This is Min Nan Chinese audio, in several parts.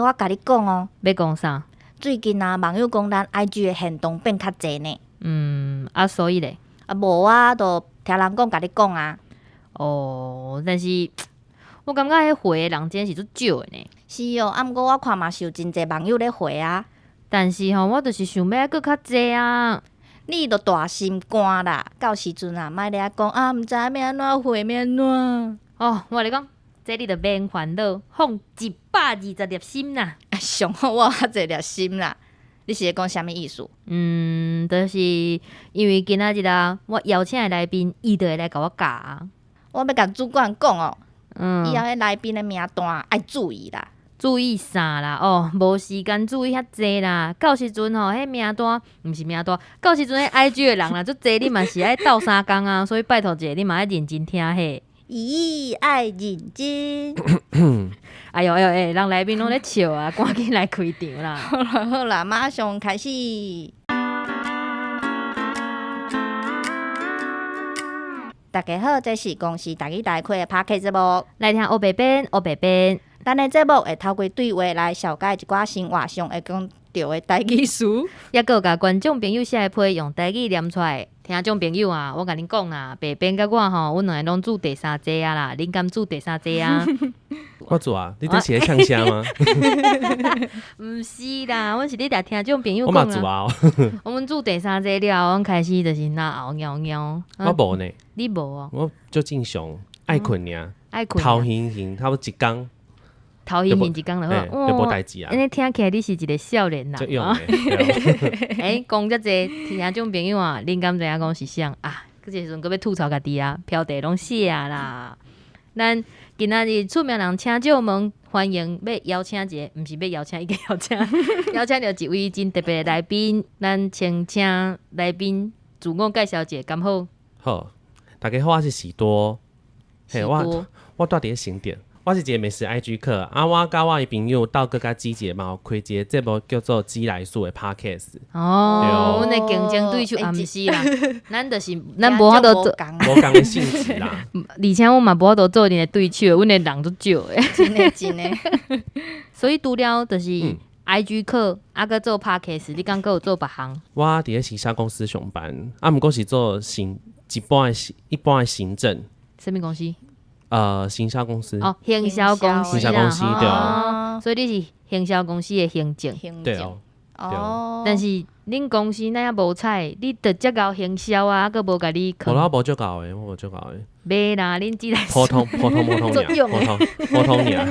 我共你講哦。欲講啥？最近啊，網友講咱 IG 的限動變較濟呢。嗯，啊，所以咧？啊，無啊，就聽人講，共你講啊。哦，但是我感覺彼回的人真是足少的呢。是哦，啊，毋過我看嘛是有真濟網友咧回啊。但是吼，我就是想欲閣較濟啊。你就大心肝啦，到時陣啊，莫咧遐講啊，毋知欲按怎回，欲按怎。哦，我共你講，這你就免煩惱，放120粒心啦。啊，上好我有較濟粒心啦。你是咧講啥物意思？嗯，就是因為今仔日啊，我邀請的來賓，伊就會來共我教啊。我欲共主管講哦，以後彼來賓的名單愛注意啦。注意啥啦？哦，無時間注意遐濟啦。到時陣吼，彼名單毋是名單，到時陣彼 IG 的人啦，足濟，你嘛是愛鬥相共啊。所以拜託者，你嘛愛認真聽嘿。咦，愛認真。哎喲哎喲，欸，人來賓攏咧笑啊，趕緊來開場啦！好啦好啦，馬上開始。大家好，這是公視台語台開的 Podcast 節目，來聽烏白編，烏白編。咱的節目會透過對話來紹介一寡生活上會講著的台語詞，抑閣有共觀眾朋友寫的批用台語念出來。聽眾朋友啊，我共恁講啦，白編佮我吼，阮兩个攏煮第三濟啊啦，恁敢煮第三濟啊？我煮啊，你這是咧嗆聲嗎？毋是啦，阮是咧共聽眾朋友講。我嘛煮啊。阮煮第三濟了後，阮開始就是嚨喉貓貓。我無呢。你無哦？我足正常，愛睏爾，愛睏。頭興興，差不多一工。頭興興一工就好，就無代誌啊。按呢聽起來你是一個少年人啊。欸，講遮濟聽眾朋友啊，恁敢知影講是啥啊？這時陣閣欲吐槽家己啊，標題攏寫啊啦。咱今仔日出名人請上門，歡迎欲邀請一个，毋是欲邀請一个邀請，邀請著一位真特別的來賓。咱先請來賓自我介紹一下，敢好？好，大家好，我是喜多。嘿，我住佇咧新店。我是一个美食 IG 客啊，我佮我的朋友道哥佮姊姐嘛有開一個節目叫做《雞來素》的 Podcast。哦，阮的競爭對手啊，毋是啦，咱就是咱無法度做無仝的性質啦。而且阮嘛無法度做恁的對手，阮的人足少的。真的真的。所以除了就是 IG 客，啊，閣做 Podcast，你敢閣有做別項？我佇咧行銷公司上班，啊，毋過是做行一般的行政。啥物公司？行銷公司。哦，行銷公司。行銷公司對。所以你是行銷公司的行政。對哦。哦。但是恁公司那遐無彩，你著遮𠢕行銷啊，閣無共你。我無足𠢕的，我無足𠢕的。袂啦，恁只來普通普通普通爾，普通普通爾。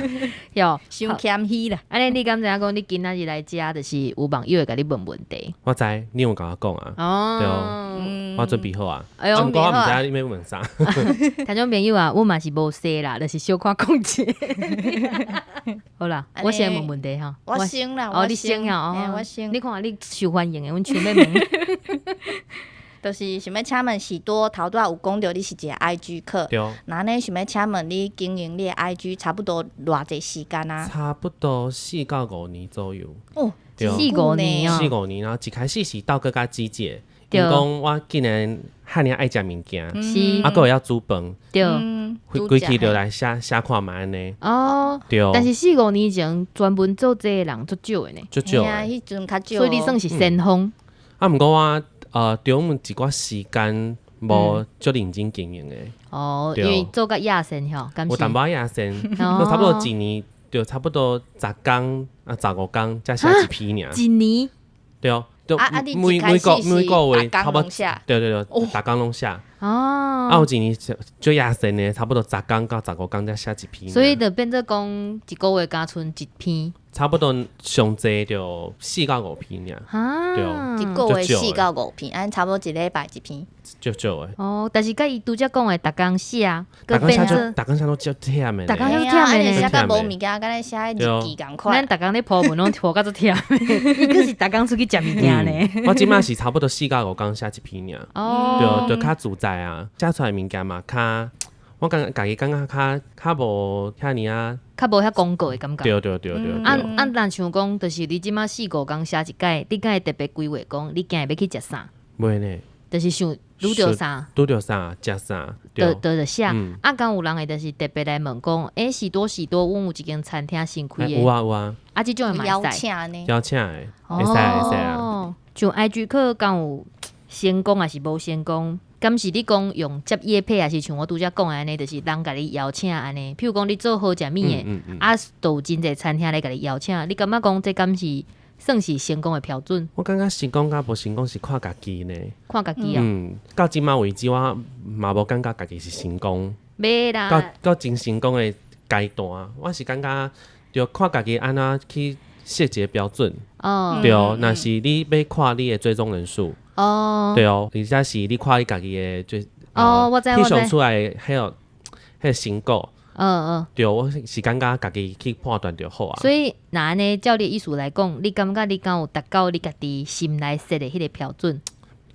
喲，傷謙虛啦。按呢，你敢知影講？你今仔日來遮，就是有網友會共你問問題。我知，你有共我講啊。哦。對哦，我準備好啊。哎喲，毋過我毋知影你欲問啥。聽眾朋友啊，阮嘛是無說啦，就是小可講者。好啦，我先問問題哈。我先啦。哦，你先啊。哦，我先。你看你受歡迎的，阮想欲問。就是想欲請問喜多頭拄仔有講著你是一个 IG 客，那按呢想欲請問你經營你的 IG 差不多偌濟時間啊？差不多4到5年左右。哦，四五年啊。四五年，然後一開始是道哥佮姊姐，因講我竟然遐爾愛食物件，啊，閣會曉煮飯，規氣就來寫寫看覓按呢。哦，對。但是四五年前專門做這个人足少的呢。足少的。彼陣較少。所以你算是先鋒。啊，毋過我。中午一寡時間無足認真經營的。哦，因為做甲野生吼，有淡薄仔野生，差不多一年，就差不多10工啊，15工才寫一篇爾。一年？對哦，就每個月差不多，對對對，逐工攏寫。哦。啊，有一年足野生的，差不多10工到15工才寫一篇。所以就變做講一個月加賰一篇。差不多上濟就4到5篇爾，對，一個月四到五篇，按呢差不多一禮拜一篇，足少的。哦，但是佮伊拄才講的，逐工寫，逐工寫就逐工寫攏足忝的，逐工足忝的，寫甲無物件，敢若寫日記仝款。咱逐工咧鋪文攏鋪甲足忝的，伊閣是逐工出去食物件呢。我這擺是差不多四到五工寫一篇爾，對，就較自在啊，寫出來物件嘛較。我感覺家己感覺較較無遐爾啊，較無遐廣告的感覺。對對對對。啊啊，若像講，就是你這擺四五工寫一擺，你敢會特別規劃講，你今日欲去食啥？袂呢。就是想拄著啥？拄著啥，食啥，就寫。啊，敢有人會就是特別來問講，欸，士多士多，阮有一間餐廳新開的。有啊有啊。啊，這種的嘛會使。邀請呢？邀請的，會使會使啊。像 IG 課敢有成功抑是無成功？敢是你講用接業配，抑是像我拄才講的按呢，就是人共你邀請按呢？譬如講你做好食物的，啊，就有真濟餐廳來共你邀請，你感覺講這敢是算是成功的標準？我感覺成功佮無成功是看家己呢。看家己啊。嗯，到這馬為止，我嘛無感覺家己是成功。袂啦。到真成功的階段，我是感覺著看家己按怎去設一個標準。哦。對，若是你欲看你的追蹤人數。哦。對哦，而且是你看你家己的最。哦，我知我知。翕相出來彼個成果。對，我是感覺家己去判斷就好啊。所以，若按呢照你的意思來講，你感覺你敢有達到你家己心內設的彼個標準？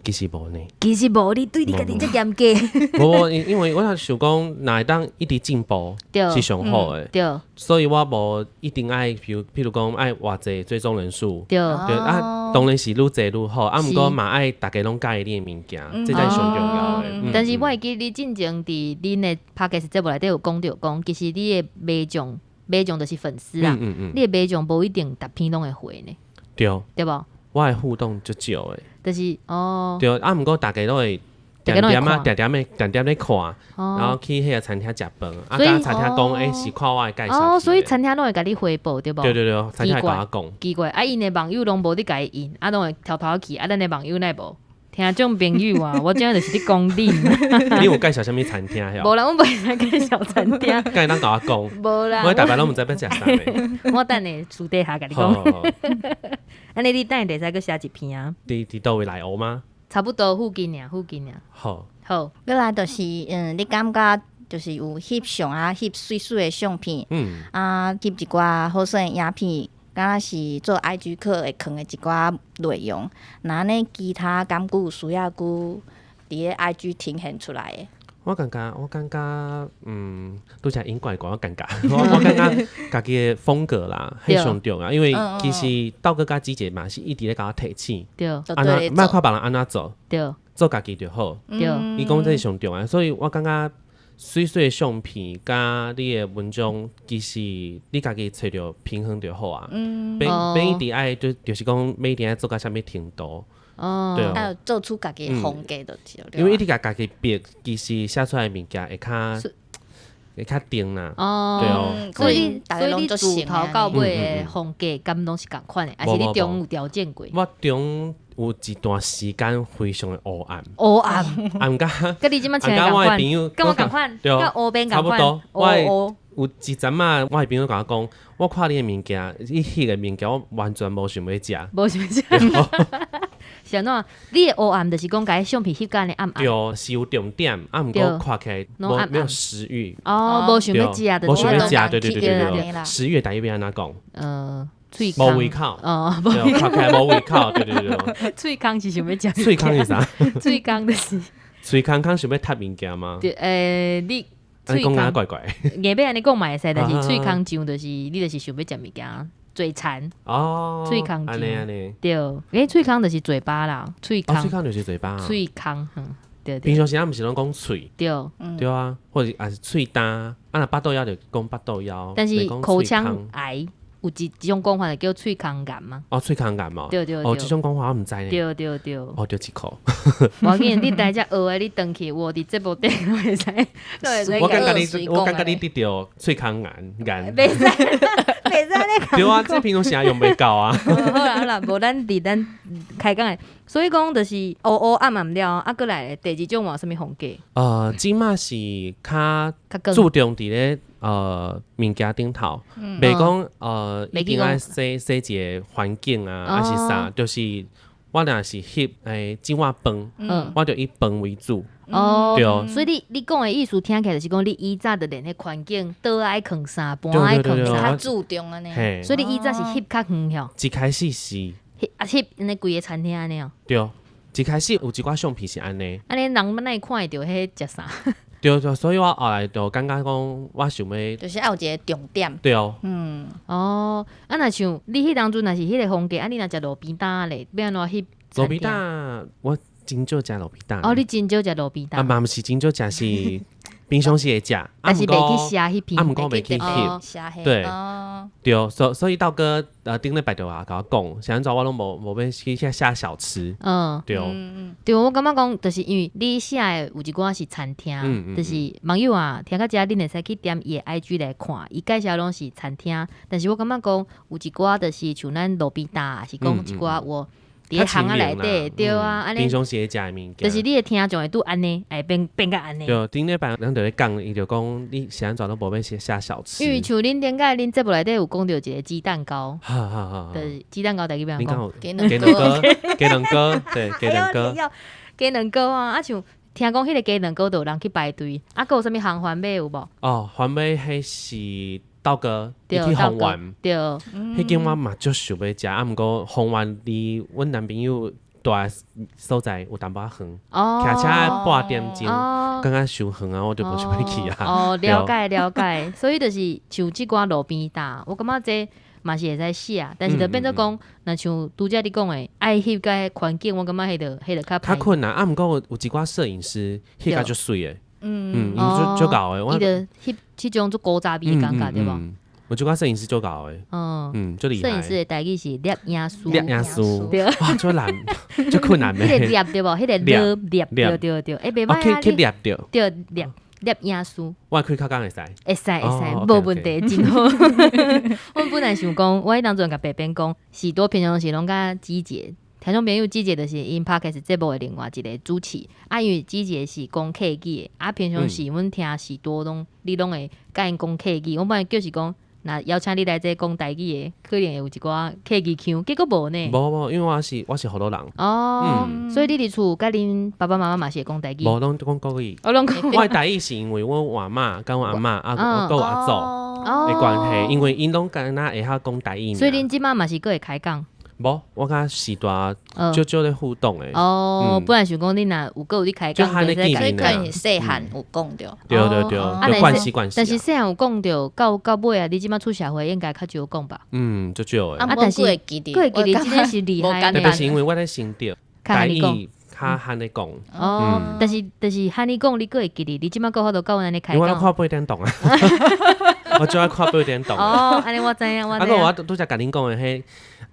其實無呢。其實無，你對你家己遮嚴格。無，因為我想講，若會當一直進步，是上好的。所以我無一定愛，譬如講愛偌濟追蹤人數。對啊，當然是愈濟愈好。啊，毋過嘛愛逐家攏佮意你的物件，這才是上重要的。但是我會記你進前佇恁的 Podcast 節目內底有講著講，其實你的迷眾，迷眾就是粉絲啦。你的迷眾無一定逐篇攏會回呢。對。對無？我的互動足少的。就是哦。對，啊，毋過逐家攏會定定啊，定定咧，定定咧看，然後去彼個餐廳食飯，啊，佮餐廳講，欸，是看我的介紹。哦，所以餐廳攏會共你回報，對無？對對對，餐廳會共我講。奇怪，啊，𪜶的網友攏無咧共伊應，啊，攏會偷偷去，啊，咱的網友哪無？聽眾朋友啊，我這就是咧講恁。你有介紹啥物餐廳？無啦，阮袂使介紹餐廳。敢會當共我講？無啦，我逐擺攏毋知欲食啥。我等下私底下共你講。按呢你等下會使閣寫一篇啊？佇佗位內湖嗎？差不多附近爾，附近爾。好。好。過來就是，你感覺就是有翕相啊，翕媠媠的相片，啊，翕一寡好耍的影片，敢若是做 IG 課會囥的一寡內容。那按呢其他敢閣有需要閣佇咧 IG 呈現出來的？我感覺，拄才𪜶怪怪，我感覺，我感覺家己的風格啦，彼上重要，因為其實道哥佮姊姐嘛是一直咧共我提醒，按怎莫看別人按怎做，做家己就好。伊講這是上重要，所以我感覺媠媠的相片佮你的文章，其實你家己揣著平衡就好啊。免一定愛就是講每一定愛做到啥物程度。對哦，做出家己的風格就是。因為你共家己逼，其實寫出來的物件會較定啦。哦，對哦。所以你自頭到尾的風格敢攏是仝款的，抑是你中有調整過？我中有一段時間非常的黑暗。黑暗。啊，毋過，佮你這擺穿仝款，佮我仝款，佮烏邊仝款，差不多。我有一陣仔，我的朋友共我講，我看你的物件，你翕的物件，我完全無想欲食。無想欲食。是按怎？你的黑暗就是講共相片翕甲按呢暗暗。對，是有重點，啊，毋過看起來無沒有食慾。哦，無想欲食，無想欲食，對對對對對。食慾台語欲按怎講？喙無胃口。哦，看起來無胃口，對對對對。喙空是想欲食。喙空是啥？喙空就是。喙空空想欲踢物件嗎？對，你喙空怪怪。硬欲按呢講嘛會使，但是喙空上就是你就是想欲食物件。嘴饞哦，喙空按呢按呢，對，欸，喙空就是嘴巴啦，喙空，喙空就是嘴巴，喙空，嗯，對對。平常時咱毋是攏講喙，對，對啊，或者抑是喙焦，啊若腹肚枵就講腹肚枵。但是口腔癌有一種講法就叫喙空癌嘛。哦，喙空癌哦，對對對，哦，這種講法我毋知呢。對對對，哦，著一箍。無要緊，你大只學的，你轉去我佇節目頂攏會使。我感覺你得著喙空癌癌。袂使，袂使咧。對啊，這平常時也用袂到啊。好啦好啦，無咱佇咱開講的，所以講就是烏烏暗暗了，啊，閣來第二種換啥物風格？這馬是較注重佇咧物件頂頭，袂講一定愛設設一個環境啊，抑是啥，就是我若是翕這碗飯，我就以飯為主。哦，對，所以你講的意思聽起來就是講，你以早就連彼環境，桌愛囥啥，盤愛囥啥，較注重按呢。所以你以早是翕較遠吼。一開始是翕啊翕按呢規个餐廳按呢哦。對，一開始有一寡相片是按呢。按呢人欲哪會看會著彼食啥？對對，所以我後來就感覺講，我想欲就是愛有一個重點。對哦。哦，啊，若像你彼當陣若是彼個風格，啊，你若食路邊攤咧，欲按怎翕？路邊攤，我。真少食路邊擔。哦，你真少食路邊啊，擔，嘛毋是真少食，是平常時會食，但是袂去寫彼篇。啊，毋過袂去翕。翕。對對，所以道哥頂禮拜就話共我講，是按怎我攏無欲去遐寫小吃。對。對，我感覺講，就是因為你寫的有一寡是餐廳，就是網友啊，聽到遮恁會使去點伊的 IG 來看，伊介紹攏是餐廳，但是我感覺講有一寡就是像咱路邊擔，抑是講一寡有佇咧巷仔內底，對啊，按呢。平常時會食的物件。就是你的聽眾會拄按呢，會變變甲按呢。對，頂禮拜人就咧講，伊就講你是按怎攏無欲寫寫小吃。因為像恁頂擺恁節目內底有講著一個雞蛋糕，對，雞蛋糕台語欲按怎講？雞卵糕，雞卵糕，對，雞卵糕。雞卵糕啊！啊像聽講彼個雞卵糕都有人去排隊，啊，閣有啥物烘番麥有無？哦，番麥彼是道哥，伊去豐原，彼間我嘛足想欲食，啊，毋過豐原離阮男朋友蹛的所在有淡薄仔遠，騎車半點鐘，感覺傷遠啊，我就無想欲去啊。哦，了解了解，所以就是像這寡路邊擔，我感覺這嘛是會使寫，但是就變做講，若像拄才你講的，愛翕個環境，我感覺彼就彼就較較困難。啊，毋過有一寡攝影師翕甲足媠的，嗯，伊足足𠢕的，伊就翕彼種足古早味的感覺，對無？有一寡攝影師足𠢕的，嗯，足厲害。攝影師的台語是攝影師，攝影師，對，哇，足難，足困難。彼個攝對無？彼個攝攝，對對對，欸，袂歹啊，去攝著，對，攝攝影師。我開口講會使，會使會使，無問題，真好。阮本來想講，我彼當陣共白邊講，是多平常時攏佮姊姐，聽眾朋友姊姐就是𪜶 Podcast 節目的另外一個主持。啊，因為姊姐是講客語的，啊，平常時阮聽是多攏，你攏會佮𪜶講客語。阮本來就是講，若邀請你來這講台語的，可能會有一寡客語腔，結果無呢。無無，因為我是予魯人。哦，所以你佇厝佮恁爸爸媽媽嘛是會講台語？無，攏講國語。我攏講。我的台語是因為阮外媽佮阮阿嬤啊，閣有阿祖的關係，因為𪜶攏敢若會曉講台語。所以恁這馬嘛是閣會開講？無，我佮時大少少咧互動的。哦，本來想講恁若有閣有咧開講，所以可能細漢有講著。對對對，就關係關係。但是細漢有講著，到尾啊，你這馬出社會應該較少講吧？嗯，足少的。啊，但是閣會記得，閣會記得這個是厲害。特別是因為我咧新竹，台語較罕咧講。哦，但是罕咧講，你閣會記得，你這馬閣有法度佮阮按呢開講。因為我看八點檔啊。我最愛看八點檔。哦，按呢我知影，我知影。啊，我拄才共恁講的彼，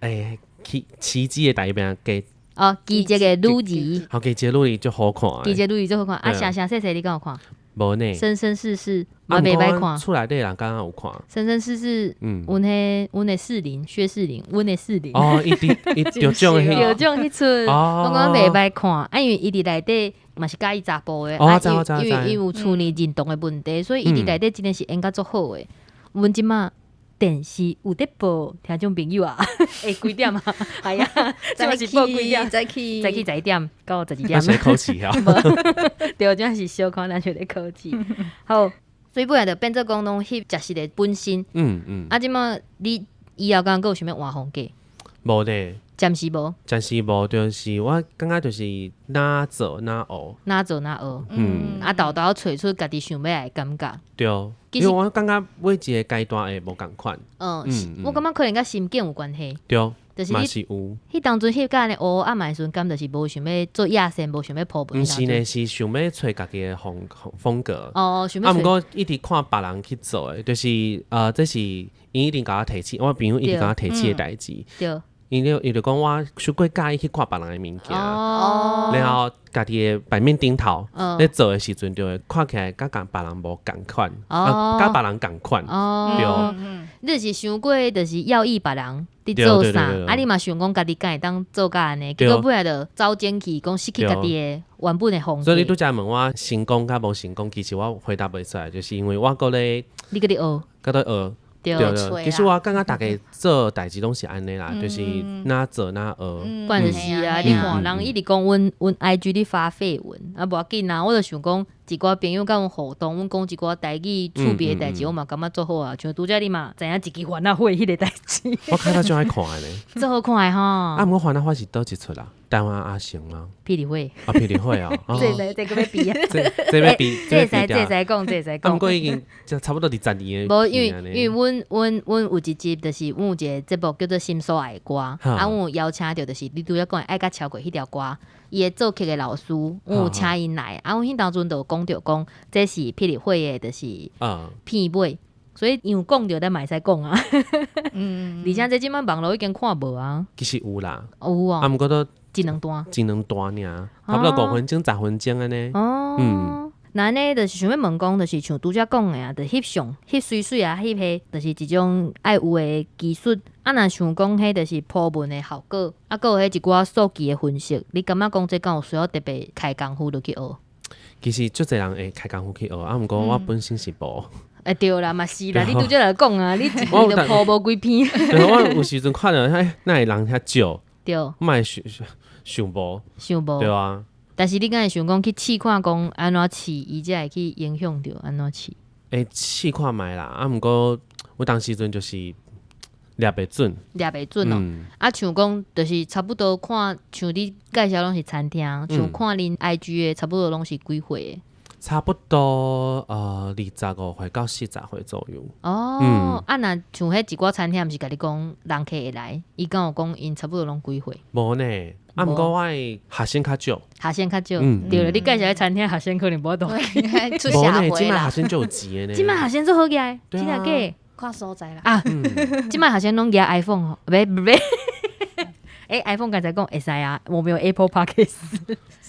欸。奇蹟的台語名叫哦，奇蹟的女兒。好，奇蹟女兒足好看。奇蹟女兒足好看，啊，生生世世你敢有看？無呢。生生世世嘛袂歹看。厝內底人敢若有看。生生世世，嗯，阮彼阮的士林薛士林，阮的士林。哦，伊佇伊得獎彼得獎彼齣，我感覺袂歹看。啊，因為伊佇內底嘛是佮意查埔的，啊，因為伊有厝內認同的問題，所以伊佇內底真的是演甲足好的。阮這馬。電視有咧播，聽眾朋友啊，欸，幾點啊？哎呀，這是播幾點？早起，早起11點到12點。是考試啊？對，這是小可咱就咧考試。好，所以本來就變做講攏翕食食的本身。啊，這馬你以後敢閣有想欲換風格？無咧，暫時無。暫時無，就是我感覺就是哪做哪學，哪做哪學。嗯。啊，沓沓揣出家己想欲愛的感覺。對。因為我感覺每一個階段會無仝款。嗯，我感覺可能佮心境有關係。對，就是嘛是有。彼當陣翕佮按呢烏暗的時陣，敢就是無想欲做野生，無想欲鋪毋是呢，是想欲揣家己的風格。哦，想欲。啊，毋過一直看別人去做的，就是這是𪜶一定共我提醒，我朋友一直共我提醒的代誌。對。伊就講我傷過佮意去看別人的物件，然後家己的板面頂頭咧做的時陣，就會看起來佮別人無仝款，佮別人仝款，對。你就是傷過，就是要意別人佇做啥，啊，你嘛想講家己敢會當做甲按呢，結果尾仔就走前去，講失去家己的原本的風格。所以你拄才問我成功佮無成功，其實我回答袂出來，就是因為我閣咧，你閣咧學，閣咧學。對對，其實我感覺逐家做代誌攏是按呢啦，就是哪做哪學。關係啊，你看人一直講阮 IG 咧發廢文，啊無要緊啊，我就想講一寡朋友佮阮互動，阮講一寡台語趣味的代誌，我嘛感覺足好啊。像拄才你嘛知影一支番仔花彼個代誌，我較早就愛看的咧，足好看的吼。啊，毋過番仔花是佗一齣啊？台灣阿成嗎？霹靂火啊，霹靂火啊！這會使這閣欲比啊？這欲比，這會使這會使講，這會使講。啊，毋過已經差不多二十年。無，因為阮有一集，就是阮有一個節目叫做《心所愛的歌》，啊，阮有邀請著，就是你拄才講的愛較超過彼條歌。伊的做客的老師，阮有請𪜶來，啊，阮彼當陣就有講著講，這是霹靂火的，就是片尾，所以有講著咱嘛會使講啊。而且這這擺網路已經看無啊。其實有啦，有哦。啊，毋過都一兩段，一兩段爾，差不多5分鐘、10分鐘按呢。哦，那按呢就是想欲問講，就是像拄才講的啊，就翕相、翕媠媠啊，翕彼，就是一種愛有的技術。啊，若想講彼就是鋪文的效果，啊，閣有彼一寡數據的分析，你感覺講這敢有需要特別開功夫落去學？其實足濟人會開功夫去學，啊，毋過我本身是無。欸對啦，嘛是啦，你拄才來講啊，你一篇就鋪無幾篇。對，我有時陣看著，欸，哪會人遐少？對。我嘛會想想無。想無。對啊。但是你敢會想講去試看講按怎試，伊才會去影響著按怎試？會試看覓啦，啊，毋過有當時陣就是掠袂準。掠袂準哦。啊，像講就是差不多看，像你介紹攏是餐廳，像看恁 IG 的，差不多攏是幾歲的？差不多25歲到40歲左右。哦，啊，若像彼一寡餐廳，毋是共你講人客會來，伊敢有講𪜶差不多攏幾歲？無呢，啊，毋過我的學生較少。學生較少，對了，你介紹彼餐廳學生可能無法度。出社無呢，會啦。這擺學生足有錢的呢。這擺學生足好額，對啊真的假？看所在啦。啊，這擺學生攏舉 iPhone 吼，袂袂。欸，iPhone 剛才講會使啊，我沒有 Apple Podcast。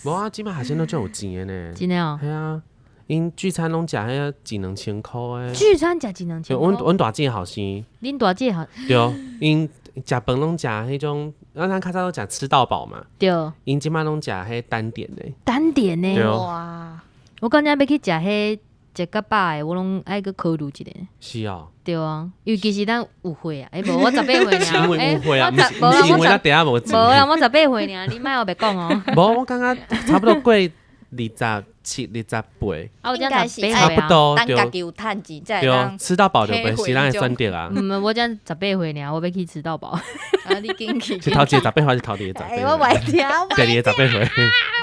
無啊，這擺學生攏足有錢的呢。真的哦。嘿啊，𪜶聚餐攏食彼一兩千箍的。聚餐食一兩千箍。阮大姐後生。恁大姐後。對，𪜶食飯攏食彼種，咱較早攏食吃到飽嘛。對。𪜶這擺攏食彼單點的。單點的。對。哇！我感覺欲去食彼食較飽的，我攏愛閣考慮一下。是哦。對啊，因為其實咱有歲啊，欸無我18歲是因為有歲啊，毋是毋是因為咱弟仔無錢。無啦，我18歲爾，你莫烏白講哦。無，我感覺差不多過27、28。啊，我這十八歲差不多，等家己有趁錢才會當吃到飽就袂是咱的選擇啊。毋，我才十八歲爾，我欲去吃到飽。啊，你緊去。是頭一个十八歲還是頭二個十八歲？欸，我袂聽。第二個十八歲，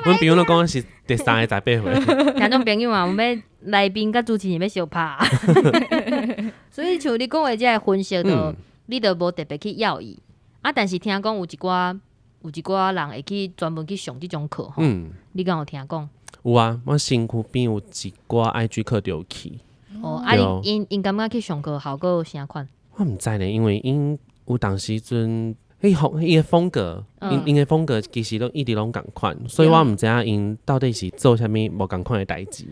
阮朋友攏講是第三個十八歲。聽眾朋友啊，阮欲來賓佮主持人欲相拍。所以像你講的這个分析，就你就無特別去要伊。啊，但是聽講有一寡人會去專門去上這種課吼。你敢有聽講？有啊，我身軀邊有一寡 IG 課就有去。哦，啊，𪜶感覺去上課效果有啥款？我毋知呢，因為𪜶有當時陣，彼風伊的風格，𪜶的風格其實攏一直攏仝款，所以我毋知影𪜶到底是做啥物無仝款的代誌。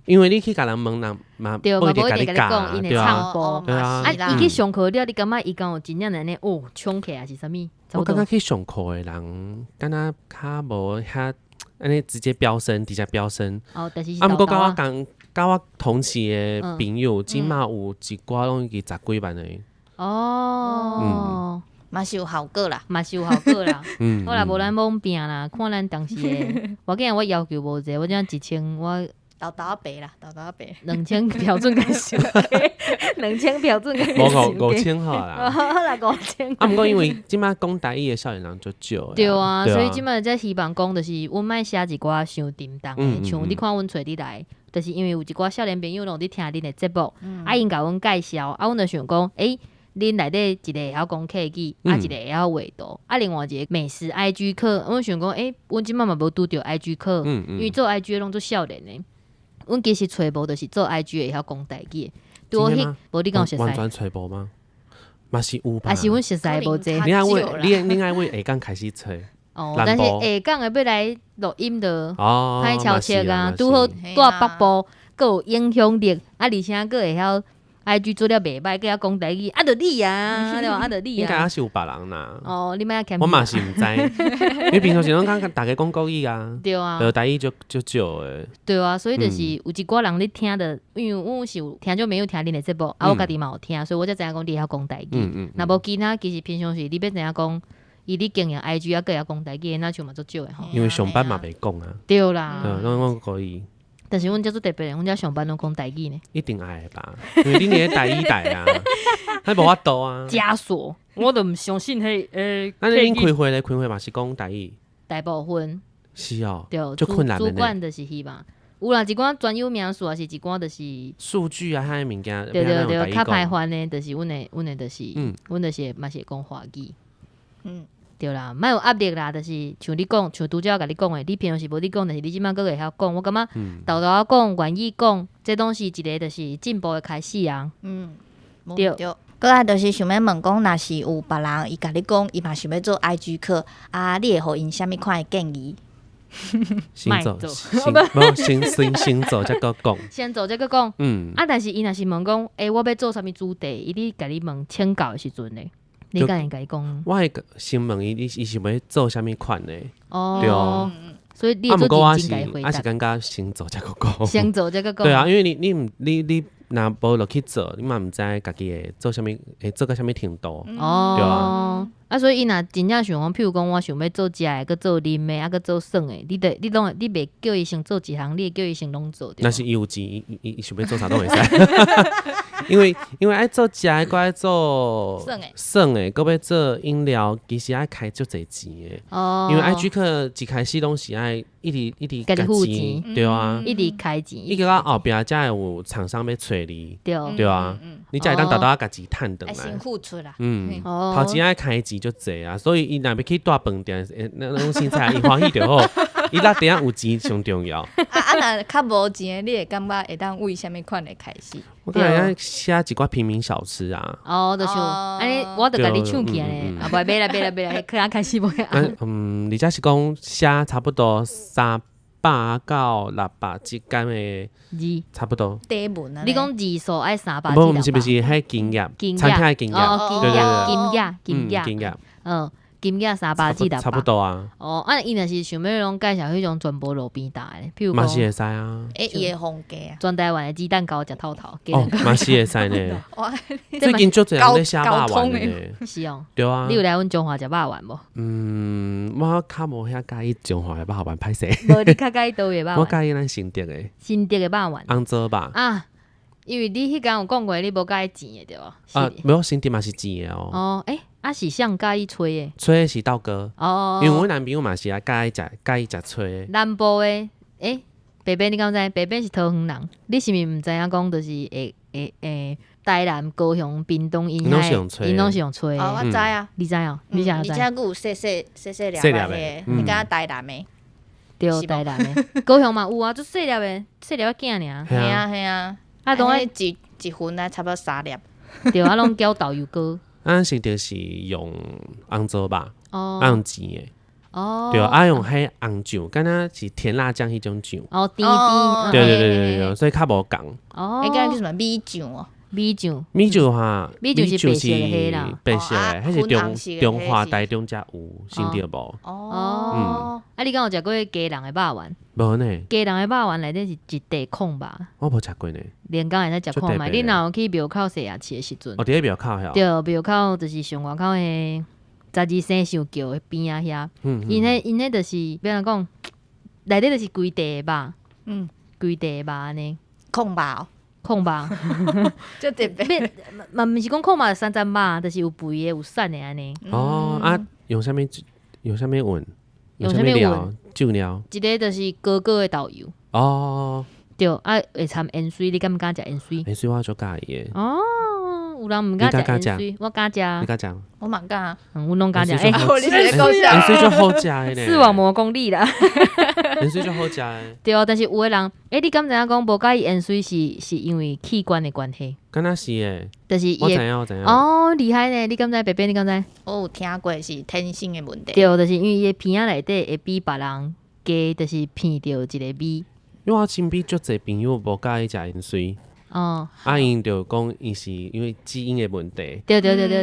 因為你去共人問人嘛，對，無一定共你教，對啊，對啊。啊，伊去上課了，你感覺伊敢有真正按呢哦，衝起來是啥物？我感覺去上課的人，敢若較無遐按呢直接飆升，直接飆升。哦，但是啊，毋過佮我共佮我同期的朋友，這馬有一寡攏已經十幾萬的。哦。嘛是有效果啦，嘛是有效果啦。好啦，無咱罔拼啦，看咱當時的。我記得我要求無濟，我才1000，我沓沓仔白啦，沓沓仔白。 2000標準較上低，2000標準較無5000好啦。好啦，5000。啊，毋過因為這馬講台語的少年人足少。對啊，所以這馬才希望講，就是阮莫寫一寡傷沉重的，像你看阮揣你來，就是因為有一寡少年朋友攏佇聽恁的節目，啊，𪜶共阮介紹，啊，阮就想講，欸，恁內底一個會曉講客語，啊，一個會曉畫圖，啊，另外一個美食 IG 課，阮想講，欸，阮這馬嘛無拄著 IG 課，因為做 IG 的攏足少年的，阮其實揣無就是做 IG 會曉講台語的，拄好彼無你敢有熟似？完全揣無嗎？嘛是有吧？還是阮熟似無濟？你愛問你你愛問下港開始揣。哦，但是下港的欲來錄音就歹敲切啊，拄好蹛北部，閣有影響力，啊，而且閣會曉 IG 做了袂䆀，閣曉講台語，啊，就你啊，對吧？啊，就你啊。應該還是有別人啦。哦，你莫謙。我嘛是毋知，因為平常時攏講大家講國語啊。對啊。對，台語足足少的。對啊，所以就是有一寡人咧聽著，因為阮是有聽眾朋友聽恁的節目，啊，我家己嘛有聽，所以我才知影講你會曉講台語。若無其他，其實平常時你欲知影講，伊咧經營 IG 啊，閣會曉講台語，若像嘛足少的吼。因為上班嘛袂講啊。對啦。對，攏講國語。但是阮遮足特別，阮遮上班攏講台語呢。一定愛的吧？因為你佇咧台語台啊，彼無法度啊。枷鎖，我都毋相信彼欸。那恁開會咧？開會嘛是講台語？大部分。是哦。對，足困難主管就是彼嘛。有啦，一寡專有名詞，抑是一寡就是數據啊，彼个物件。對對對，較歹翻的，就是阮的，阮的就是，阮就是嘛是會講華語。對啦，莫有壓力啦，就是像你講，像拄才我共你講的，你平常時無咧講，但是你這擺閣會曉講，我感覺沓沓仔講，願意講，這攏是一個就是進步的開始啊。對。對。閣來就是想欲問講，若是有別人伊共你講，伊嘛想欲做 IG 客，啊，你會予𪜶啥物款的建議？先做，先無先先先做才閣講。先做才閣講。啊，但是伊若是問講，欸，我欲做啥物主題？伊咧共你問請教的時陣咧，你敢會共伊講？我會先問伊，伊想欲做啥物款的？哦，所以你會做認真共伊回答。啊，是感覺先做才閣講。先做才閣講。對啊，因為你你毋你你若無落去做，你嘛毋知家己會做啥物，會做到啥物程度。對啊。啊，所以伊若真正想講，譬如講，我想欲做食的，閣做啉的，啊，閣做耍的，你得你攏會，你袂叫伊先做一項，你會叫伊先攏做。若是伊有錢，伊想欲做啥攏會使。因為愛做食的，閣愛做耍的，閣欲做飲料，其實愛開足濟錢的。因為 IG 客一開始攏是愛一直一直共錢，對啊，一直開錢。伊到後壁才會有廠商欲揣你，對啊，你才會當沓沓仔共錢趁轉來。先付出啦。頭前愛開錢足濟啊，所以伊若欲去蹛飯店，那種凊彩，伊歡喜就好。伊落地仔有錢上重要。啊啊，若較無錢的，你會感覺會當為啥物款的開始？我感覺寫一寡平民小吃啊。哦，就是按呢，我就共你搶起來咧，啊，袂啦袂啦袂啦，可能開始無。嗯，而且是講寫差不多300到600之間的字，差不多。短文啊？你講字數愛300 無，毋是毋是，彼金額，餐廳的金額，對對對，金額金額，金額，嗯。金額300至600，差不多啊。哦，啊，伊若是想欲攏介紹彼種全部路邊摊的，譬如講，嘛是會使啊。欸，伊的風格啊。全台灣的雞蛋糕食透透。哦，嘛是會使呢。最近足濟人咧寫肉圓的。是哦。對啊。你有來阮彰化食肉圓無？嗯，我較無遐佮意彰化的肉圓，歹勢。無，你較佮意佗位的肉圓？我佮意咱新竹的。新竹的肉圓。紅糟肉。啊，因為你彼工有講過，你無佮意甜的對無？啊，無，新竹嘛是甜的哦。哦，欸。啊，是啥佮意炊的？炊的是豆哥。哦，因為阮男朋友嘛是愛佮意食炊的。南部的，欸，白白你敢知？白白是桃園人，你是毋是毋知影講？就是會會會台南、高雄、屏東，𪜶攏是用炊的。哦，我知啊。你知哦？你知影知？而且閣有細細細細粒的，你敢台南的？對，台南的。高雄嘛有啊，足細粒的，細粒仔囝爾。嘿啊嘿啊。啊，攏愛一份啊，差不多三粒。對啊，攏攪豆油膏。咱新竹是用紅糟肉，啊用煎的，對，啊用彼紅醬，敢若是甜辣醬彼種醬。哦，甜甜。對對對對對，所以較無仝。哦。彼個叫什麼米醬哦？米醬。米醬哈，米醬是白色的啦，白色的，彼是中華台中才有，新竹無。哦。啊，你敢有食過基隆的肉圓？無呢。基隆的肉圓內底是一塊炕肉。我無食過呢。連江會使食看覓，你若有去廟口西亞市的時陣。哦，佇咧廟口遐。對，廟口就是上外口的十二生肖橋的邊仔遐。𪜶彼就是欲按怎講，內底就是規塊肉。規塊肉按呢。炕肉。炕肉。就特別。嘛毋是講炕肉三層肉，就是有肥的有瘦的按呢。哦啊，用啥物用啥物混？用啥物料？醬料。一个就是高高的豆油。哦。對，啊會摻芫荽，你敢毋敢食芫荽？芫荽我足佮意的。哦，有人毋敢食芫荽，我敢食。你敢食？我嘛敢。嗯，阮攏敢食。欸，芫荽足好食的呢。視網膜功力啦。芫荽足好食的。對啊，但是有的人，欸，你敢知影講無佮意芫荽是因為器官的關係？敢若是欸。就是我知影，我知影。哦，厲害呢！你敢知？白白，你敢知？我有聽過是天性的問題。對，就是因為伊的鼻仔內底會比別人加，就是鼻著一個味。因為我身邊足濟朋友無佮意食芫荽，哦，啊，𪜶就講伊是因為基因的問題。對對對對對，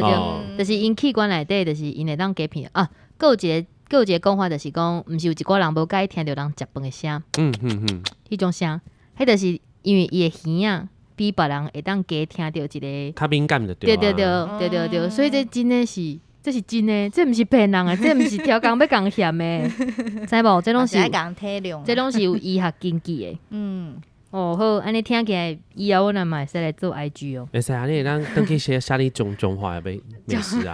就是𪜶器官內底，就是𪜶會當加鼻啊。閣有一個，閣有一個講法，就是講，毋是有一寡人無佮意聽著人食飯的聲，彼種聲，彼就是因為伊的耳仔比別人會當加聽著一個較敏感就對。對對對對對對，所以這真的是。這是真的，這毋是騙人的，這毋是刁工欲共嫌的，知無？這攏是這攏是有醫學根據的。哦好，按呢聽起來以後阮嘛會使來做 IG 哦。會使啊，你會當轉去寫寫你彰化的美食啊。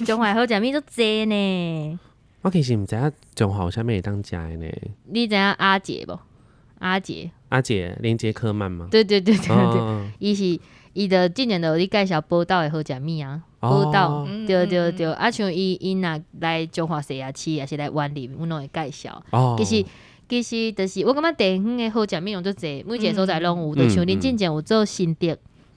彰化好食物足濟呢。我其實毋知影彰化有啥物會當食的呢。你知影阿捷無？阿捷。阿捷連傑克曼嗎？對對對對對，伊是。伊就之前就有咧介紹寶島的好食物啊，寶島，對對對，啊像伊若來彰化西亞市，抑是來員林，阮攏會介紹。其實就是我感覺地方的好食物攏足濟，每一個所在攏有，就像恁之前有做新竹，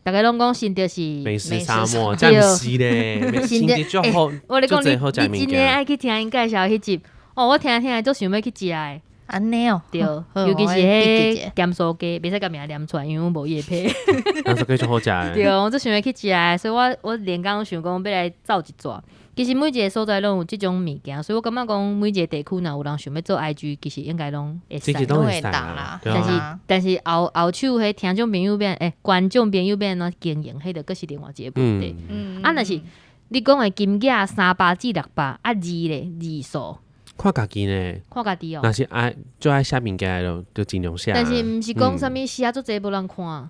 逐家攏講新竹是美食沙漠，這毋是咧，新竹足好，我咧講你，你真的愛去聽𪜶介紹彼集，哦，我聽聽足想欲去食的。按呢哦，對，尤其是彼鹹酥雞，袂使共名念出來，因為阮無業配。鹹酥雞足好食的。對，我足想欲去食的，所以我連工想講欲來走一逝。其實每一個所在攏有這種物件，所以我感覺講每一個地區若有人想欲做 IG，其實應該攏會使。攏會啦。但是後手彼聽眾朋友欲，觀眾朋友欲按怎經營，彼就閣是另外一個問題。啊，若是你講的金額300至600，啊字咧字數。看家己呢，看家己哦。若是愛就愛寫物件就盡量寫。但是毋是講啥物寫足濟無人看。啊，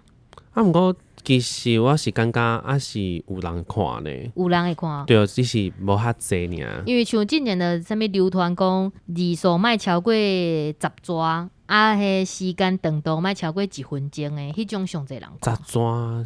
毋過其實我是感覺抑是有人看呢。有人會看。對，只是無較濟爾。因為像之前的啥物流傳講字數莫超過十逝，啊，彼時間長度莫超過一分鐘的，彼種上濟人看。十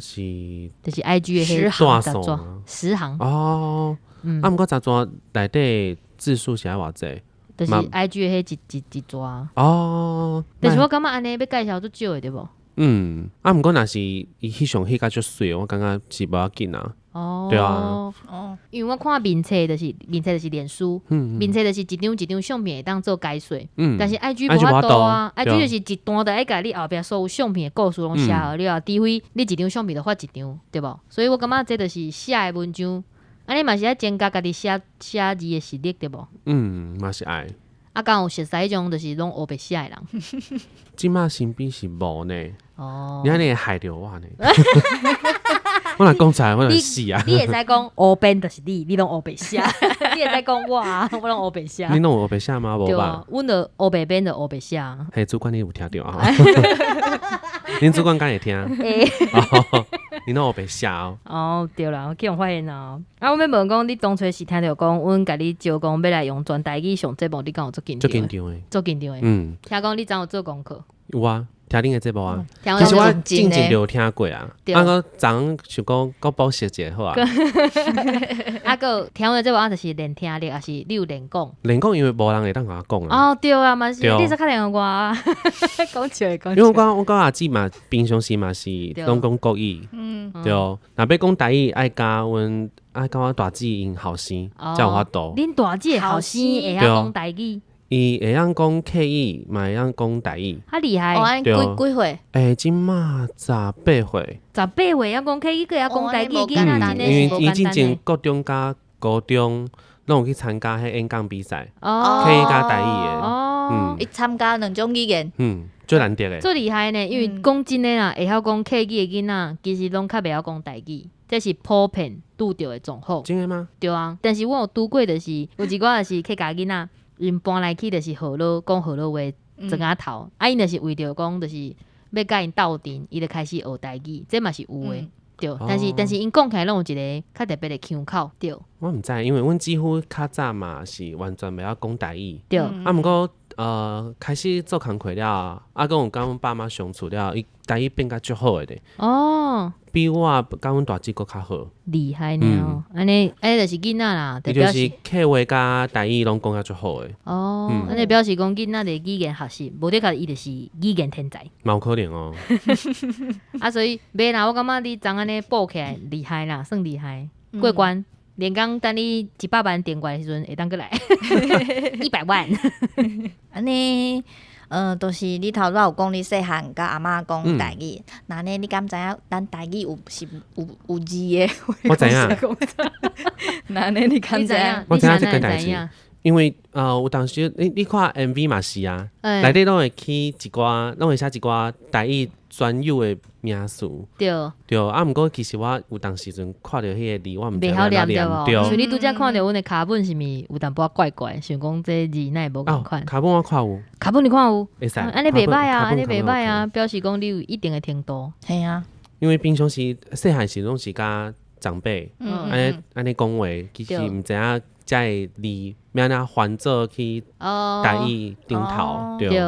逝是，就是 IG 的彼十行，十行。哦，啊，毋過十逝內底字數是愛偌濟？就是 IG 的彼一逝哦，但是我感覺按呢欲介紹足少的對無？嗯，啊，毋過若是伊翕相翕甲足媠，我感覺是無要緊啊。哦，對啊，哦，因為我看面冊就是面冊就是臉書，面冊就是一張一張相片會當做解說，但是 IG 無法度啊，IG 就是一段就愛共你後壁所有相片的故事攏寫好了，除非你一張相片就發一張，對無？所以我感覺這就是寫的文章。按呢嘛是愛增加家己寫寫字的實力，對無？嗯，嘛是愛。啊，敢有熟似彼種就是攏烏白寫的人？這馬身邊是無呢。哦。你按呢會害著我呢？我若講出來，我就死啊！你會使講烏變就是你，你攏烏白寫。你會使講我啊，我攏烏白寫。你攏有烏白寫嗎？無吧？阮就烏白變就烏白寫。嘿，主管你有聽著啊？恁主管敢會聽？你攏烏白寫哦。哦，對啦，去予發現哦。啊，我欲問講，你當初是聽著講，阮共你招講欲來用全台語上節目，你敢有足緊張？足緊張的，足緊張的。嗯，聽講你昨有做功課？有啊。聽恁的節目啊，其實我之前就有聽過啊，啊，我昨昏想講閣補習一下好啊。啊，閣聽阮的節目啊，就是練聽力，抑是你有練講？練講因為無人會當共我講啊。哦，對啊，嘛是，你煞較練我啊。講笑講笑。因為我佮阿姊嘛，平常時嘛是攏講國語，對。若欲講台語，愛佮阮愛佮我大姊𪜶後生才有法度。恁大姊的後生會曉講台語？伊會曉講客語，嘛會曉講台語。較厲害。哦，按呢幾幾歲？欸，這馬十八歲。十八歲會曉講客語，閣會曉講台語，囡仔真因為伊的是無簡之前單。國中佮高中攏有去參加彼演講比賽，哦，客語佮台語的。哦，嗯，伊參加兩種語言。嗯，足難得的。足厲害呢，因為講真的啦，會曉講客語的囡仔，其實攏較袂曉講台語，這是普遍拄著的狀況。真的嗎？對啊，但是我有拄過，就是有一寡就是客家囡仔。𪜶搬來去就是河洛講河洛話，庄仔頭，啊，𪜶就是為著講就是欲佮𪜶鬥陣，伊就開始學台語，這嘛是有的，對。但是𪜶講起來攏有一個較特別的腔口，對。我毋知，因為阮姊夫較早嘛是完全袂曉講台語，對。啊，毋過開始做工課了，啊，閣有佮阮爸媽相處了，伊台語變甲足好的咧。哦。比我佮阮大姊閣較好。厲害呢哦，按呢，按呢就是囡仔啦，伊就是客話佮台語攏講甲足好的。哦，按呢表示講囡仔的語言學習，無的確伊就是語言天才。嘛有可能哦。啊，所以袂啦，我感覺你昨按呢補起來厲害啦，算厲害，過關。連工等你100萬訂閱的時陣，會當閣來100萬。按呢，就是你頭拄仔有講你細漢佮阿嬤講台語，那呢你敢知影咱台語有是有字的？我知影。那呢你敢知影？我知影這個代誌，因為有當時你看 MV 嘛是啊，內底攏會起一寡，攏會寫一寡台語專有的名詞。對。對，啊，毋過其實我有當時陣看著彼個字，我毋知袂曉念對無？像你拄才看著阮的腳本是毋是有淡薄仔怪怪？想講這字哪會無仝款？腳本我看有。腳本你看有？會使。按呢袂䆀啊，按呢袂䆀啊，表示講你有一定的程度。嘿啊。因為平常時細漢時攏是佮長輩，按呢按呢講話，其實毋知影這个字欲按怎翻做去台語頂頭，對。對。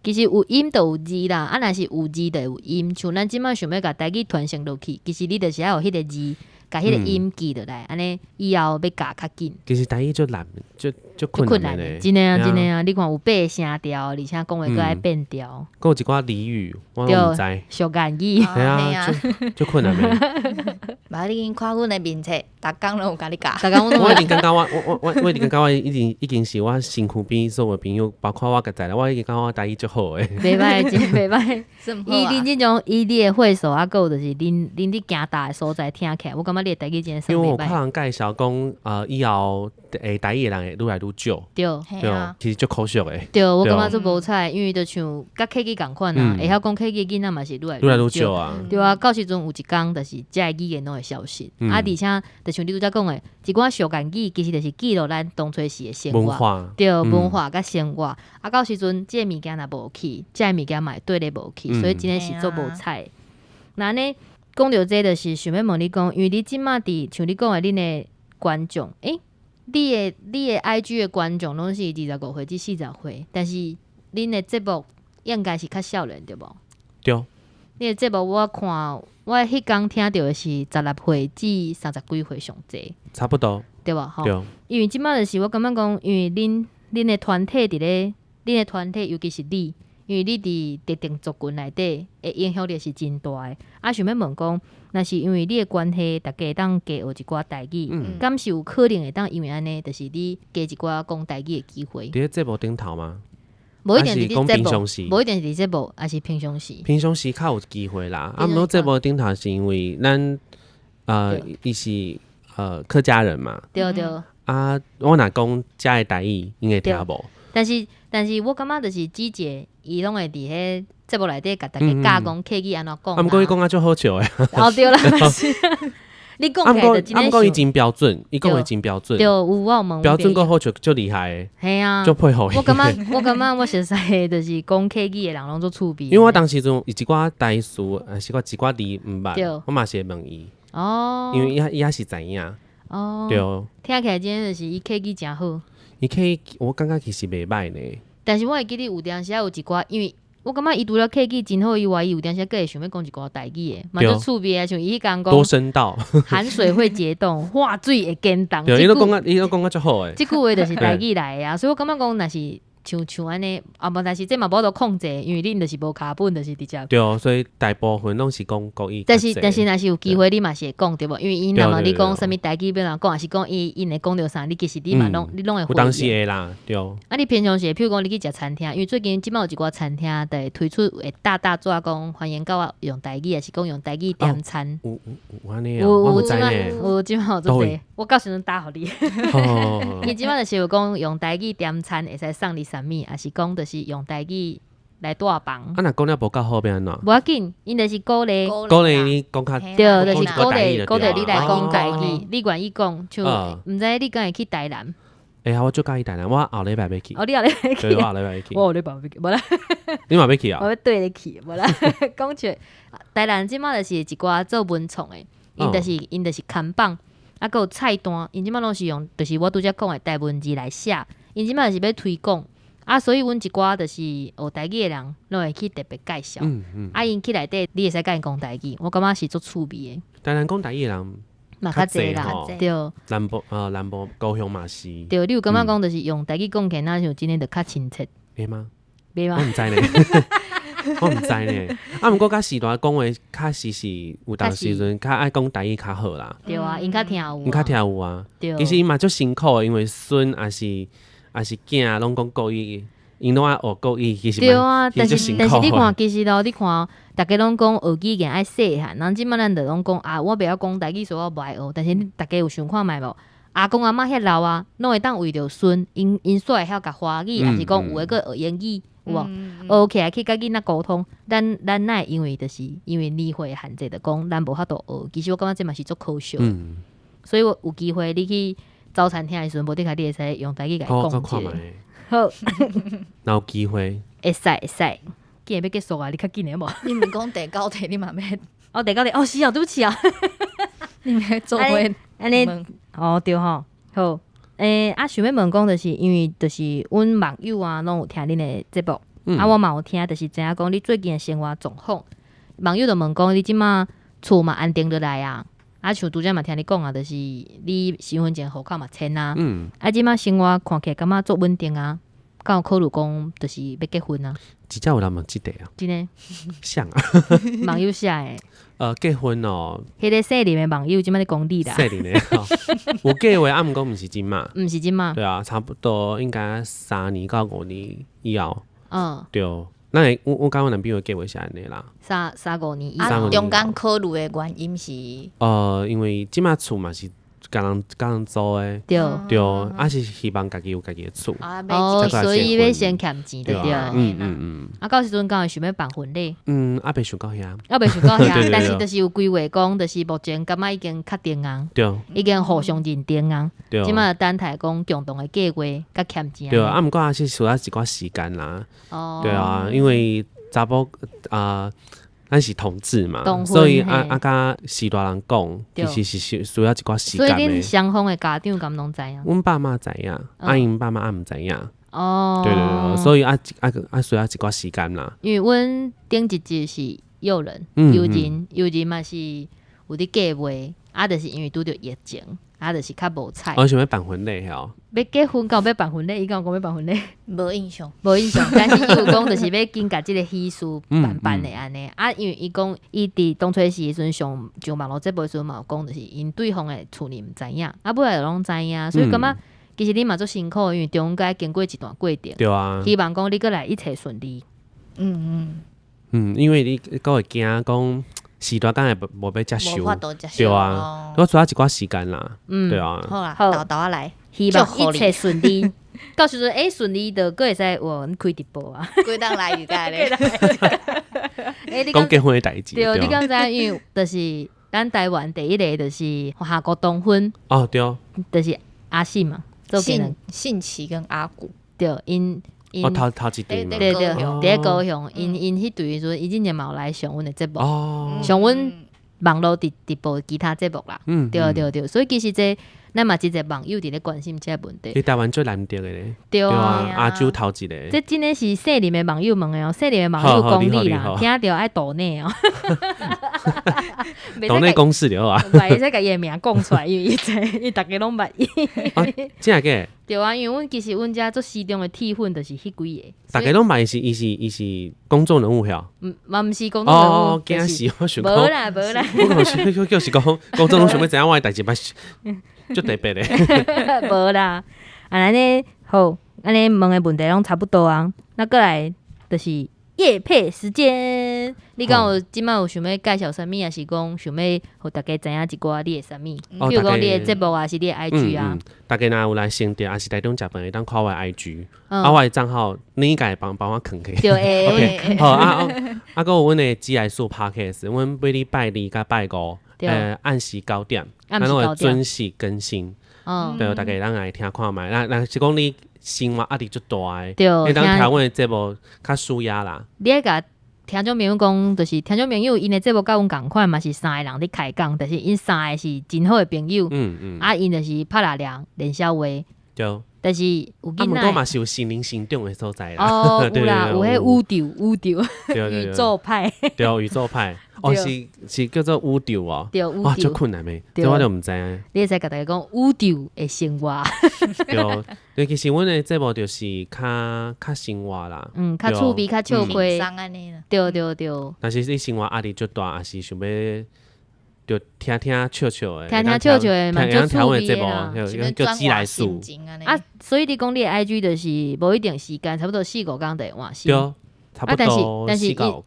其實有音就有字啦，啊，若是有字就有音。像咱這擺想欲共台語傳承落去，其實你就是愛予彼個字，共彼個音記落來，按呢以後欲教較緊。其實台語足難，足足困難的。真的啊，真的啊！你看有八個聲調，而且講話閣愛變調。閣有一寡俚語，我攏毋知。俗諺語。係啊，足困難的。無你已經看阮的面冊，逐工攏有共你教。逐工我一定感覺我一定感覺我已經是我身軀邊所有朋友，包括我家己，我已經感覺我台語足好的。袂歹，真袂歹。以恁這種以你的歲數，啊，閣有就是恁佇行大的所在聽起來，我感覺你的台語真的算袂歹。因為我看人介紹講，以後台語的人會愈來愈少。對，對，其實足可惜的。對，我感覺足無彩，因為就像佮客語仝款啊，會曉講客語的囡仔嘛是愈來愈來愈少啊。對啊，到時陣有一工就是這个語言攏會消失。啊，而且就像你拄才講的，一寡俗諺語其實就是記錄咱當初時的生活。文化。對，文化佮生活。啊，到時陣這个物件若無去，這个物件嘛會綴咧無去，所以真的是足無彩。那按呢講著這就是想欲問你講，因為你這馬佇像你講的，恁的觀眾，欸，你的 IG 的觀眾攏是25歲至40歲，但是恁的節目應該是較少年對無？對。你的節目我看，我彼工聽著的是16歲至30幾歲上濟。差不多。對無？吼。對。因為這馬就是我感覺講，因為恁的團體佇咧，恁的團體尤其是你，因為你佇特定族群內底的影響力是真大的。啊，想欲問講，若是因為你的關係，大家會當加學一寡台語，敢是有可能會當因為按呢，就是你加一寡講台語的機會？佇咧節目頂頭嗎？無一定是佇節目，無一定是佇節目，抑是平常時。平常時較有機會啦。啊，毋過節目頂頭是因為咱伊是客家人嘛。對對。啊，我若講遮的台語，𪜶會聽無？但是我感覺就是姊姐，伊攏會佇彼節目內底共大家教講客語按怎講。啊，毋過伊講啊足好笑的。哦對啦，你講起來就真啊，毋過伊真標準，伊講話真標準。對，有我有問。標準閣好笑，足厲害的。嘿啊，足佩服伊。我感覺我熟似就是講客語的人攏足趣味。因為我當時陣有一寡台詞，抑是講一寡字毋捌，我嘛是會問伊。哦。因為伊也是知影。哦。對。聽起來真的是伊客語誠好。伊客語我感覺其實袂歹呢。但是我會記得有當時仔有一寡，因為我感覺伊除了客語真好以外，伊有當時閣會想欲講一寡台語的，嘛足趣味啊！像伊彼工講多聲道，寒水會結凍，化水會堅凍。對，伊攏講啊足好的。這句話就是台語來的啊，所以我感覺講若是像按呢，啊無，但是這嘛無法度控制，因為恁就是無腳本，就是直接。對，所以大部分攏是講國語。但是若是有機會，你嘛是會講對無？因為𪜶若問你講啥物台語欲按怎講，抑是講𪜶會講著啥，你其實你嘛攏你攏會回。有當時會啦，對。啊，你平常時，譬如講你去食餐廳，因為最近這擺有一寡餐廳會推出會大大紙講歡迎到用台語，抑是講用台語點餐。有有有按呢喔，我毋知呢。有這擺有足濟，我到時陣打予你。伊這擺就是有講用台語點餐會使送你啥物，抑是講就是用台語來帶房。啊，若講了無夠好，欲按怎？無要緊，𪜶就是鼓勵。鼓勵你講較對，就是鼓勵鼓勵你來講台語，你願意講，像毋知你敢會去台南？會啊，我足佮意台南，我後禮拜欲去。哦，你後禮拜去？對，我後禮拜欲去。我後禮拜欲去，無啦。你嘛欲去啊？我欲綴咧去，無啦。講笑，台南這擺就是一寡做文創的，𪜶就是看板，啊，閣有菜單，𪜶這擺攏是用，就是我拄才講的台文字來寫，𪜶這擺就是欲推廣。啊，所以阮一寡就是學台語的人，攏會去特別介紹。啊，𪜶去內底，你會使共𪜶講台語，我感覺是足趣味的。台南講台語的人嘛較濟啦，對。南部高雄嘛是。對，你有感覺講就是用台語講起來，若像真的就較親切。會嗎？袂嗎？我毋知呢，我毋知呢。啊，毋過佮時代講話，確實是有當時陣較愛講台語較好啦。對啊，𪜶較聽有。𪜶較聽有啊。對。其實𪜶嘛足辛苦的，因為孫抑是抑是囝攏講國語，𪜶攏愛學國語，其實對啊，但是你看，其實咯，你看，逐家攏講學語言愛細漢，人這擺咱就攏講啊，我袂曉講台語，所以我無愛學。但是你逐家有想看覓無？阿公阿嬤遐老啊，攏會當為著孫，𪜶煞會曉共華語，抑是講有的閣學英語，有無？學起來去共囡仔溝通。咱哪會因為就是因為年歲限制，就講咱無法度學。其實我感覺這嘛是足可惜。所以我有機會你去早餐廳的時陣，無的確你會使用台語共伊講一下。好，若有機會，會使會使，既然欲結束啊，你較緊的無？你毋是講第九題，你嘛欲？哦，第九題，哦是哦，對不起啊，你欲做伙按呢，哦對吼，好，啊想欲問講，就是因為就是阮網友啊，攏有聽恁的節目，啊，我嘛有聽，就是知影講你最近的生活狀況。網友就問講，你這馬厝嘛安定落來啊？啊，像拄才嘛聽你講啊，就是你身份證戶口嘛遷啊。啊，這馬生活看起來感覺足穩定啊，敢有考慮講就是欲結婚啊？真正有人問這個啊？真的？啥啊？網友寫的。結婚哦。彼個姓林的網友這馬咧講你啦。姓林的，有計劃啊，毋過毋是這馬。毋是這馬。對啊，差不多應該3年到5年以後。對。那我佮阮男朋友計劃是按呢啦。三五年以後。啊，中間考慮的原因是？因為這馬厝嘛是共人共人租的。對。對，啊是希望家己有家己的厝。哦，所以欲先儉錢對對。啊，到時陣敢會想欲辦婚禮？嗯，猶未想到遐。猶未想到遐，但是就是有規劃講，就是目前感覺已經確定啊。已經互相認定啊。對。這馬等待講共同的計劃佮儉錢。對啊，毋過也是需要一寡時間啦。哦。對啊，因為查某啊，咱是同志嘛，所以啊啊，佮序大人講，其實是需要一寡時間。所以恁雙方的家長敢攏知影？阮爸媽知影，啊𪜶爸媽也毋知影。哦。對對對，所以啊啊啊需要一寡時間啦。因為阮頂一集是友人，友人友人嘛是有佇計劃，啊，就是因為拄著疫情，啊，就是較無彩。我想欲辦婚禮吼。欲結婚，敢有欲辦婚禮？伊敢有講欲辦婚禮？無印象，無印象。但是伊有講，就是欲緊共這個喜事辦辦的按呢。啊，因為伊講，伊佇當初時陣上上網路節目的時陣嘛有講，就是𪜶對方的厝裡毋知影，啊，尾仔就攏知影，所以感覺其實你嘛足辛苦，因為中間經過一段過程。對啊。希望講你閣來一切順利。嗯，因為你閣會驚講。序大敢會無欲接受，對啊，我需要一寡時間啦，對啊。好啦，沓沓仔來，希望一切順利。到時陣欸順利就閣會使阮開直播啊。規檔來預計咧。欸，你講結婚的代誌。對，你敢知影？因為就是咱台灣第一个就是韓國同婚。哦，對。就是阿信嘛，信信奇跟阿古。對，𪜶。哦，頭頭一對對對，佇咧高雄，𪜶𪜶彼對時陣，伊之前嘛有來上阮的節目，上阮網路直直播其他節目啦。對對對，所以其實這咱嘛真濟網友佇咧關心這個問題。佇台灣最難得的咧。對啊，亞洲頭一个。這真的是姓林的網友問的哦，姓林的網友講你啦，聽著愛抖內哦。抖內公式了啊。袂使共伊的名講出來，因為伊知，伊逐家攏捌伊。真的假？對啊，因為阮其實阮遮足死忠的鐵粉就是彼幾個。逐家攏捌伊是伊是伊是公眾人物遐？毋嘛毋是公眾人物。哦，驚死我想講。無啦無啦。我想就是講公眾人物想欲知影我的代誌，捌足特別的。無啦，啊按呢好，按呢問的問題攏差不多啊。那閣來就是業配時間，你敢有這馬有想欲介紹啥物，抑是講想欲予大家知影一寡你的啥物？比如講你的節目啊，是你的 IG 啊。大家若有來新竹，抑是台中食飯，會當看我的 IG，啊，我的帳號你應該會幫幫我囥起。對，OK。好啊啊，閣有阮的寄來素 Podcast，阮每禮拜二佮拜五，暗時九點，咱攏會準時更新。對，大家會當來聽看覓。若若是講你生活壓力足大的，會當聽阮的節目較舒壓啦。你愛共聽眾朋友講，就是聽眾朋友𪜶的節目佮阮仝款，嘛是三个人佇開講，但是𪜶三個是真好的朋友。啊，𪜶就是拍獵人練痟話。對。但是有囡仔，啊，嘛是有心靈成長的所在啦。哦，有啦，有彼宇宙，宇宙，宇宙派。對，宇宙派。哦，是是叫做宇宙哦。對，宇宙。哇，足困難的，這我就毋知影。你會使共大家講宇宙的生活。對，對，其實阮的節目就是較較生活啦。嗯，較趣味，較笑詼。對對對。但是你生活壓力足大，抑是想欲就聽聽笑笑的，聽聽笑笑的嘛，足趣味的啦。叫寄來素。啊，所以你講你的 IG 就是無一定時間，差不多四五工就會換新。對，差不多。但是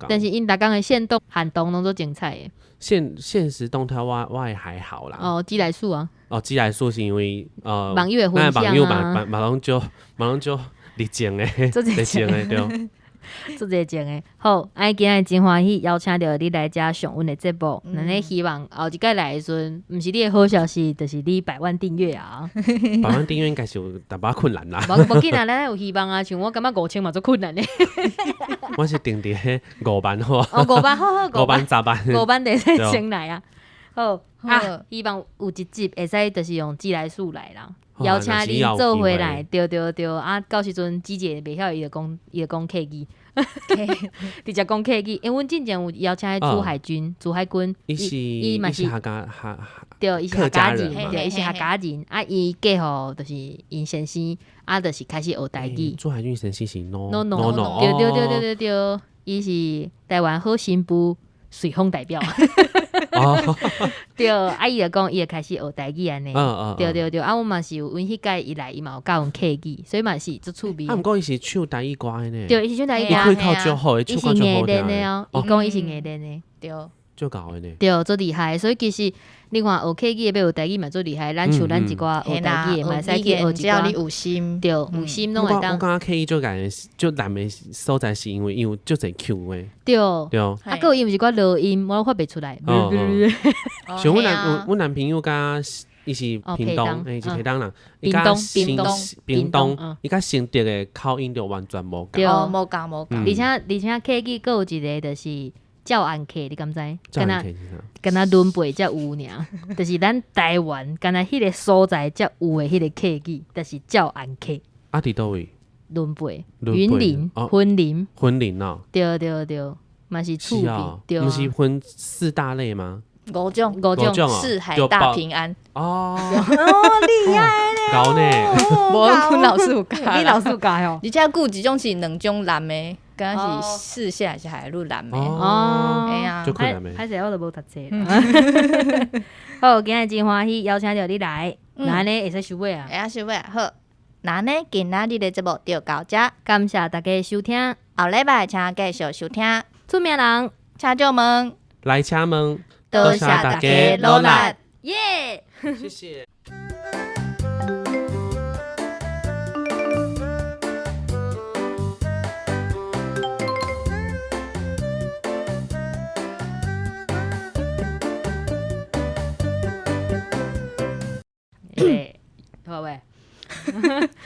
但是𪜶逐工的限動限動攏足精彩的。現實動態我也還好啦。哦，寄來素啊。哦，寄來素是因為網友的分享啊。網友嘛嘛嘛攏足嘛攏足熱情的，熱情的對。足熱情的，好，啊，今日真歡喜邀請著你來遮上阮的節目，咱咧希望後一擺來的時陣，毋是你的好消息，就是你百萬訂閱啊！百萬訂閱應該是有淡薄仔困難啦。無無緊啊，咱有希望啊，像我感覺5000嘛足困難的。我是定佇彼5萬好。哦，5萬好好， 5萬10萬，5萬會使先來啊。好啊，希望有一集會使就是用寄來素來啦。邀請恁做伙來，對對對，啊，到時陣姊姐袂曉，伊就講伊就講客語，直接講客語。因為阮之前有邀請朱海軍，朱海軍，伊是伊嘛是客家客，對，伊是客家人，對，伊是客家人。啊，伊過後就是𪜶先生，啊，就是開始學台語。朱海軍先生是 no no no，對對對對對對，伊是台灣好新婦隨訪代表。對，啊，伊就講，伊就開始學台語按呢。對對對，啊，阮嘛是有，阮彼屆伊來，伊嘛有教阮客語，所以嘛是足趣味。啊，毋過伊是唱台語歌的呢。對，伊是唱台語歌。伊開口足好，伊是硬練的哦。伊講伊是硬練的。對。足𠢕的呢。對，足厲害。所以其實你看學客語的欲學台語嘛足厲害。咱像咱一寡學台語的嘛會使去學一寡。只要你有心，對，有心攏會當。我感覺客語足難，足難的所在是因為伊有足濟 Q 的。對。對。啊，閣有伊有一寡濁音，我攏發袂出來。像阮男阮男朋友佮伊是屏東，伊是屏東人，伊佮屏東屏東，伊佮新竹的口音就完全無仝。無仝無仝。而且客語閣有一個就是。詔安客，你敢知？敢若敢若崙背才有爾，就是咱台灣敢若彼个所在才有的彼个客語，就是詔安客。啊，佇佗位？崙背、雲林、雲林、雲林哦。對對對，嘛是趣味。對，毋是分四大類嗎？五種，五種，四海大平安。哦，厲害咧！𠢕呢？無，阮老師有教，你老師有教哦。而且閣有一種是兩種南的。敢若是四線還是海陸南的？哦，哎呀，歹勢我都無讀冊。好，今日真歡喜邀請著你來，那按呢會使收尾啊？會使收尾啊，好。那按呢今仔日的節目就到這，感謝大家收聽，後禮拜請繼續收聽。出名人，請就問，來請問，多謝大家努力，耶！謝謝。好袂？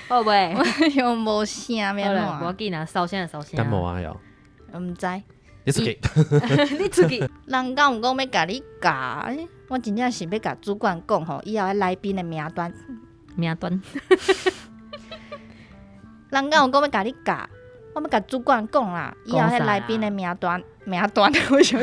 好袂？我又無聲欲按怎？無要緊啊，收聲就收聲。敢無啊？又？毋知。你出去。你出去。人敢有講欲共你教？我真正是欲共主管講吼，以後來賓的名單。名單。人敢有講欲共你教？我欲共主管講啦，以後彼來賓的名單，名單，我想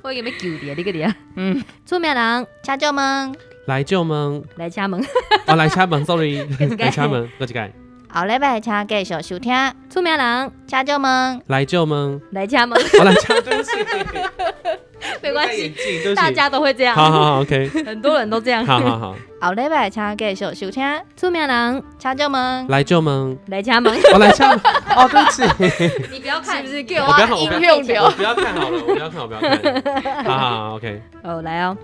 我已經欲救你啊！你閣佇啊？嗯。出名人，請借問。來借問，來請問，哦，來請問，sorry，來請問，閣一擺。後禮拜請繼續收聽。出名人，請借問，來借問，來請問，我來請，對不起，沒關係，大家都會這樣。好好好，OK，很多人都這樣。好好好。後禮拜請繼續收聽。出名人，請借問，來借問，來請問，我來請，哦，對不起，你不要看，是不是叫我影響著？我不要看好了，我不要看，我不要看。好好好，OK。哦，來哦。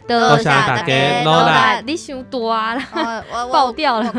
多謝大家努力。你傷大啦，爆掉了。